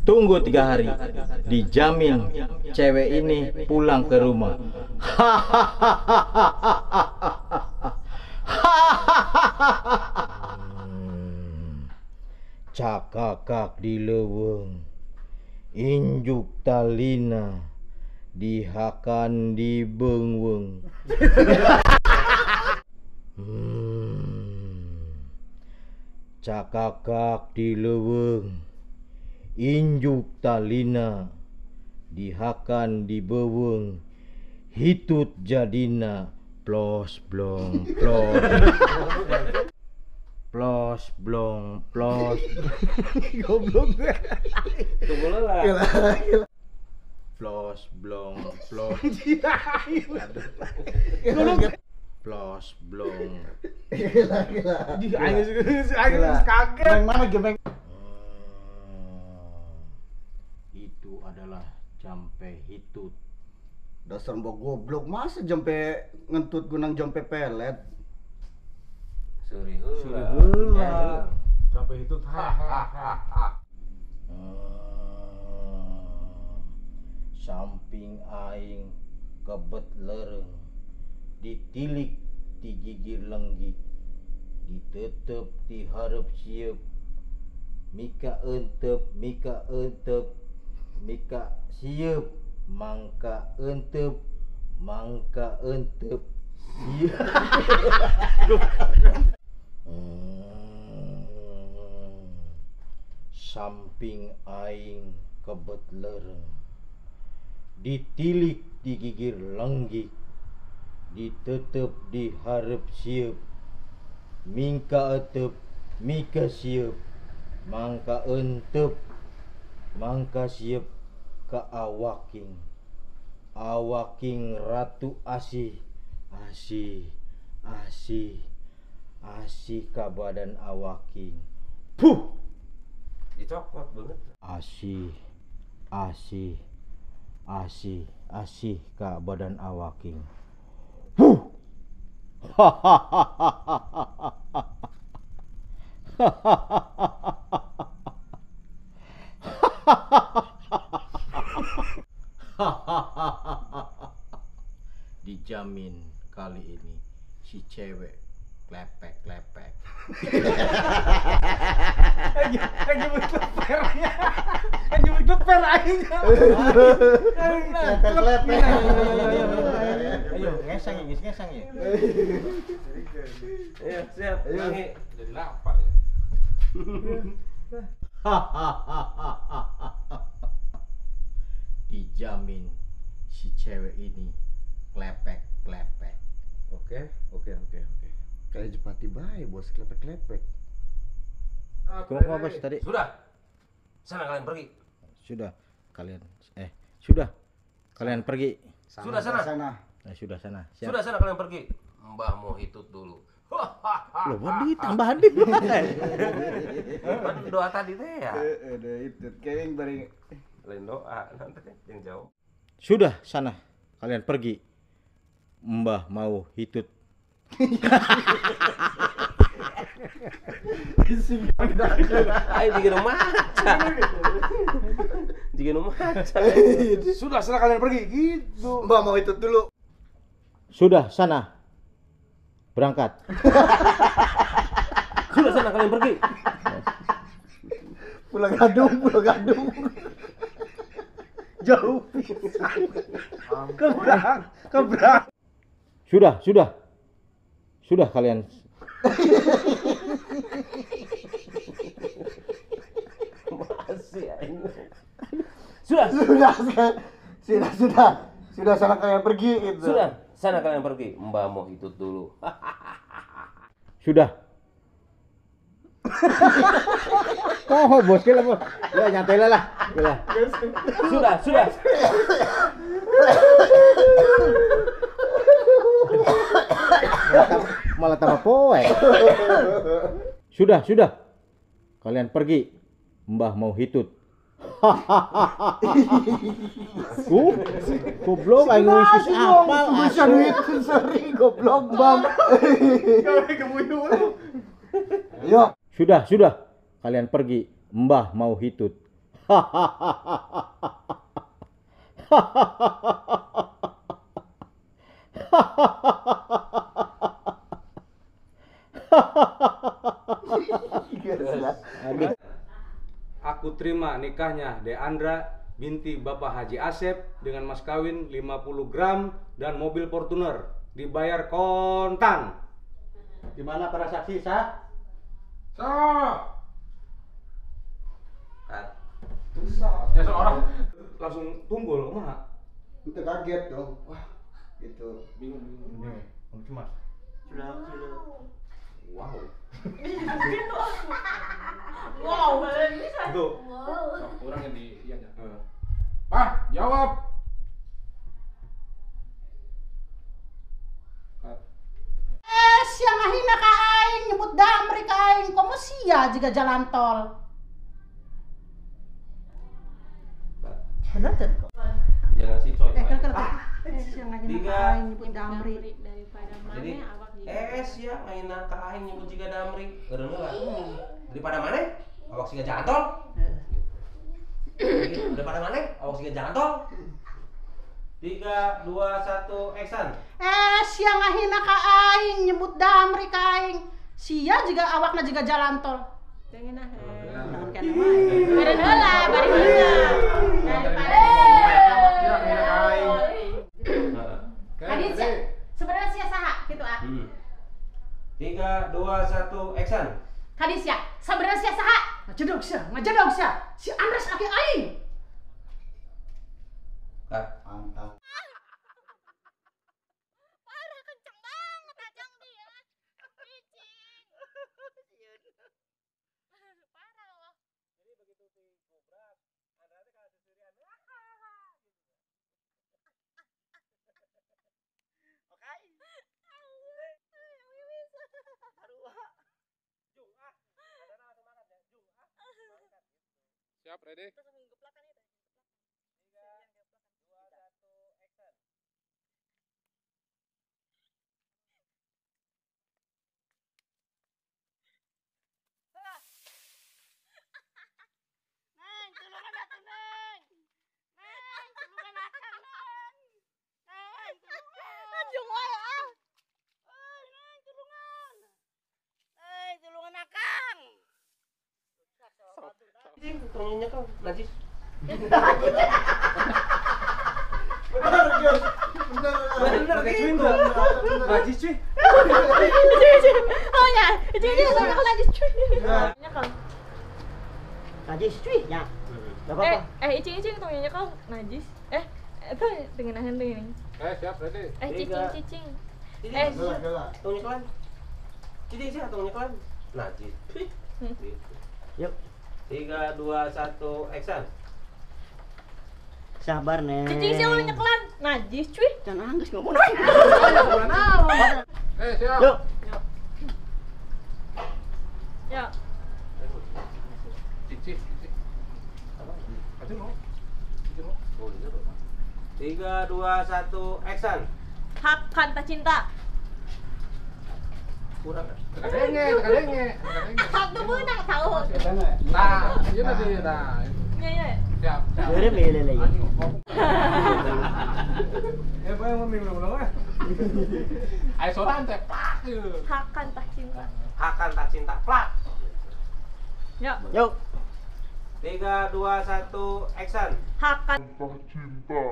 Tunggu 3 hari, dijamin cewek ini pulang ke rumah. Cakakak di leuweung, injuk talina, dihakan di beungweung. Cakakak di leuweung, injuk talina, dihakan di beuweung, hitut jadina, plos blong plos. Plos blong plos. Goblok. Tunggu lah. Plos blong plos. Plos blong. Gila. Aing kaget. Yang mana gemeng? Itu adalah jampe hitut. Dasar mbok goblok, masa jampe ngentut gunang jampe pelet. Suri heula. Jampe hitut ha ha ha ha. Samping aing kebet leureung, ditilik ti gigir lenggik, ditetep ti hareup sieup, mika entep mika entep, mika sieup mangka entep mangka entep sieup. Samping aing kebet leureung, ditilik di gigir lenggik, ditetep di hareup sieup, mingka etep mika sieup, mangka entep mangka sieup ka awaking. Awaking ratu asih asih asih asih ka badan awaking. Puh, dicokot banget. Asih asih asih asih ka badan awaking. Huh. Dijamin kali ini si cewek klepek-klepek. Lagi lepper aing. Klepek-klepek. Ayo ngesang ya, ngesang ya. Iya, siap. Ulangi. Jadi lapar ya. Dijamin si cewek ini klepek-klepek. Oke. Kayak jepati bae, bos, klepek-klepek. Kumaha bos tadi? Sudah. Sana kalian pergi. Sudah kalian sudah. Kalian pergi. Sudah sana. Sudah sana. Siap. Sudah sana kalian pergi. Mbah mau hitut dulu. Loh, waduh, tambahan deh. Kan doa tadi teh ya. Udah hitut kayaknya bareng lain doa nanti yang jauh. Sudah sana kalian pergi. Mbah mau hitut. Ayo jika nu maca. Jika nu maca. Sudah sana kalian pergi gitu. Mbah mau hitut dulu. Sudah sana. Berangkat. Sudah sana kalian pergi. Pulang gadung, pulang gadung. Jauh pisan. Kebrang, kebrang. Sudah, sudah. Sudah kalian. Masih aing. Sudah, sudah, sudah, sudah. Sudah sana kalian pergi gitu. Sudah, sana kalian pergi. Mbak mau hitut dulu. Sudah. Oh, bos kira bos. Ya nyantai lah. Lah. Sudah, sudah. Malah tambah poe. Sudah, sudah. Kalian pergi. Mbah mau hitut. Goblok aing wis apal bisa duit sering goblok bang. Yo. Sudah, sudah. Kalian pergi. Mbah mau hitut. Aku terima nikahnya Deandra binti Bapak Haji Asep dengan mas kawin 50 gram dan mobil Fortuner dibayar kontan. Di mana para saksi sah? Sah. Ya seorang langsung tunggul, kumaha? Itu kaget dong. Wah, gitu. Bingung. Cemas. Sudah. Wow. Wow, bisa. Itu. Wow. Orang yang di iya nya. Pak, jawab. Sia ngahina ka aing nyebut damri ka aing komo sia jiga jalan tol. Bener tuh? Jangan si coy. Sia ngahina ka aing nyebut damri daripada mana awak jiga. Sia ngahina ka aing nyebut jiga damri. Eureun heula. Daripada mana? Awak siga jalan tol. Daripada mana? Awak siga jalan tol. 3, 2, 1, action. Sia ngahina ka aing nyebut damri ka aing. Sia juga awakna juga jalan tol. Jangan ah. Jangan kena wae. Baren heula, baren heula. Daripada Adit sia. Sebenarnya sia saha kitu ah. 3, 2, 1, action. Kadis sia, sebenarnya sia saha? Ngajedog sia, ngajedog sia. Si Andres aki aing. Mantap. Parah kenceng banget ajang dia. Cicing. Parah loh. Jadi begitu digobrak, Andra teh kalau seserian. Oke. Jung ah. Andra langsung makan ya. Jung ah. Siap, ready? Terus langsung geplakan itu. 3, 2, 1, action. Neng, tulungan aku, Neng. Neng, tulungan akang, Neng. Neng, tulungan. Jung wae ah. Oi, Neng, tulungan. Neng, tulungan akang. Tong nyekel najis. Bener, guys. Bener. Bener gitu. Najis cuy. Oh ya, cuy, aku najis cuy. Nyekel. Najis cuy, ya. Enggak apa-apa. Icing-icing tong nyekel najis. Itu dengan nahan ini. Siap, ready. Cicing-cicing. Tong nyekelan. Cicing sih tong nyekelan. Najis. Yuk. 3, 2, 1, action. Sabar, Neng. Cicing sih ulah nyekelan. Najis cuy. Jangan nangis ngomong. Siap. Yuk. Ya. Cicing, cicing. Aduh, mau. Cicing mau. 3, 2, 1, action. Hak kanta cinta. Kurang. Kadenge, kadenge. Hak tuh menang tahu. Nah, iya nanti, nah. Iya, iya. Siap. Lere mele lagi. Pak yang mau ulang ah. Ayo soran teh, plak. Hak kanta cinta. Hak kanta cinta, plak. Yuk. Yuk. 3, 2, 1, action. Hak kanta cinta.